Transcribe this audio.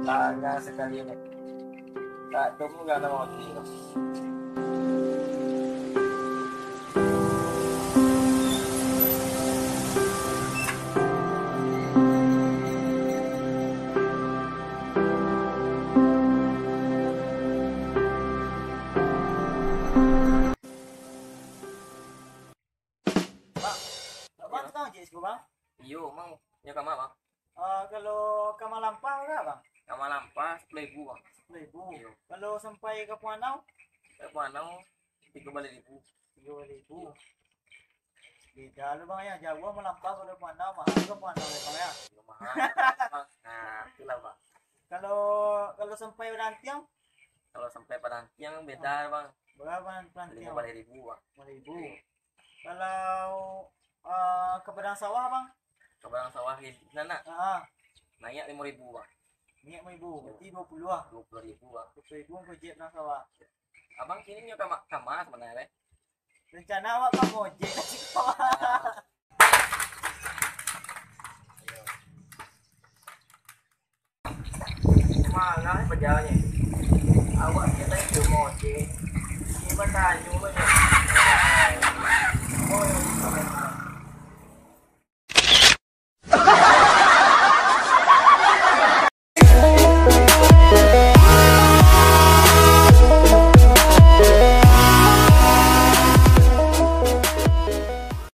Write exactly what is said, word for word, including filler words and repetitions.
Tangah sakali ni. Tak tunggu gana mati tu. Bang, abang tukang ojek siko, Bang? Iyo, Bang. Nyo ka ma, Bang? Ah, kalau ka Malampah bara, Bang? Ka Malampah sapuluah ribu, Bang. Sapuluah ribu. Iyo. Kalau sampai ka Puanau? Ka Puanau tigo baleh ribu. Tigo baleh ribu. Beda lo, Bang, ya. Jauah Malampah ka Puanau, mahal ka Puanau, ya, Bang, ya. Iyo, mahal, Bang. Nah, itulah, Bang. Kalau, kalau sampai Barantiang? Kalau sampai Barantiang beda, Bang. Bara, Bang, Barantiang? Limo baleh ribu, Bang. Limo baleh ribu. Iyo. Kalau, eh, ka Padang Sawah, Bang? Ka Padang Sawah di sana, nak? Ah. Naiak limo ribu, Bang. Naiak limo ribu, berarti duo puluah lah. Duo puluah ribu, Bang. Duo puluah ribu ongkos ojek Padang Sawah. Abang kini nyo ka ma, ka ma sabananyo, eh? Rencana awak ka ngojek lah siko, Bang. Marah pajalanyo. Awak kini tadi tu ngojek. Ni batanyo banyak.